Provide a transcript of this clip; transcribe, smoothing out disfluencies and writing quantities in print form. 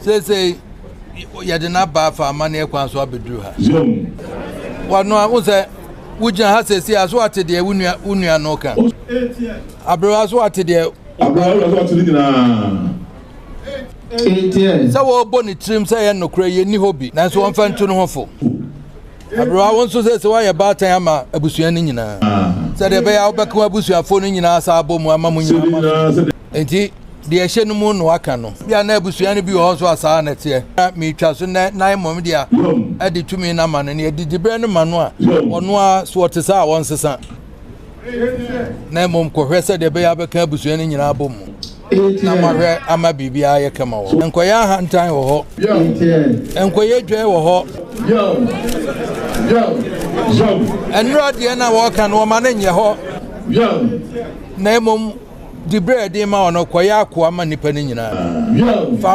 Seesei yɛde no aba afa amanneɛ kwan so abɛduru ha. Wano a, wo sɛ wogyina ha seesei a, so wate deɛ wo nua wo nua no ka? Aberewa, so wate deɛ. Aberewa, so wate ne nyinaa? Sɛ wɔrebɔ ne tirim sɛ ɛyɛ nokorɛ, yɛnni hɔ bi, nanso wɔmfa ntu ne ho fo. Aberewa, wo nso seesei woayɛ baatan ama abusua no nyinaa, sɛdeɛ ɛbɛyɛ a wobɛka w'abusuafoɔ no nyinaa asa abɔ mu ama mo nyinaa moasom. Enti deɛ ɛhyɛ no mu na waka no. Ebia na abusua no bi wɔ hɔ nso a saa na ɛteɛ. Na meretwa so nnɛ na mmom deɛ ɛde tumi no ama no, nea ɛde diberɛ no ma no a, ɔno ara, so ɔte saa a, ɔnsesa. Na mmom kɔhwɛ sɛdeɛ ɛbɛyɛ a wobɛka abusua no nyinaa abɔ mu na moahwɛ ama biribiara ayɛ kama wɔ hɔ. Nkɔyɛ ahantan wɔ hɔ. Nkɔyɛ dwɛɛ wɔ hɔ. Nnora deɛ na wɔka no, wɔma no nyɛ hɔ. Na mmom diberɛ a ɛde ma wɔn no, kɔyɛ akoa ma nnipa no nyinaa. Fa.